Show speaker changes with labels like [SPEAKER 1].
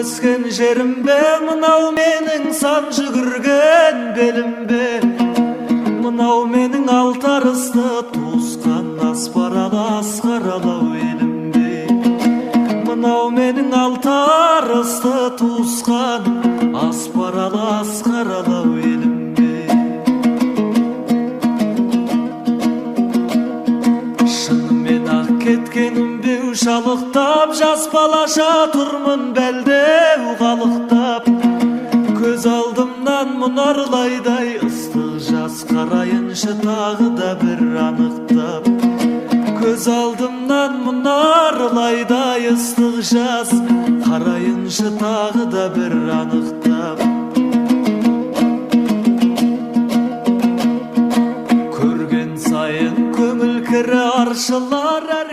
[SPEAKER 1] Туып өскен жерім бе, мынау менің сан жүгірген белім бе? Мынау менің алты арысты туысқан Аспаралы, асқаралау елім бе? Мынау менің алты арысты туысқан Аспаралы, асқаралау елім бе? Шынымен ақ кеткенім бе шалықтап, жас балаша тұрмын бәлдеу қалықтап. Көз алдымнан мұнарлайдай ыстық жас, қарайыншы тағы да бір анықтап. Көз алдымнан мұнарлайдай ыстық жас, қарайыншы тағы да бір анықтап. Көрген сайын көңіл кірі аршылар.